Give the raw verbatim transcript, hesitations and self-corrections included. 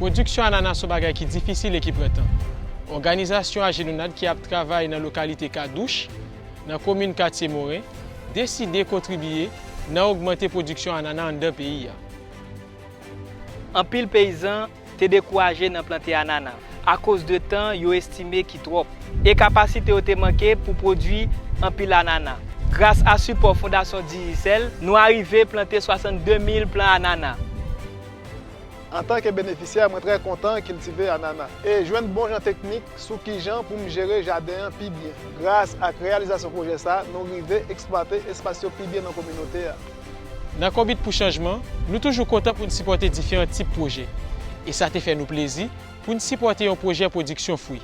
Pwodiksyon anana se yon bagay ki difisil e ki pran tan. Òganizasyon Ajenonad ki ap travay nan lokalite Kadouch, nan komin Katye Moren, deside kontribiye nan ogmante pwodiksyon anana anndan peyi a. Anpil peyizan te dekouraje nan plante anana akoz de tan yo estime ki twòp e kapasite yo te manke pou pwodui anpil anana. Gras a sipò Fondasyon Digicel, nou arive plante swasannde mil plan anana. Antanke benefisyè, mwen trè kontan kiltive anana e jwenn bon jan teknik sou kijan pou m jere jaden an pi byen. Gras ak reyalizasyon pwojè sa, nou rive eksplwate espas yo pi byen nan kominote a. Nan Konbit pou Chanjman, nou toujou kontan pou n sipòte diferan tip pwojè. E sa te fè nou plezi pou n sipòte yon pwojè pwodiksyon fwi.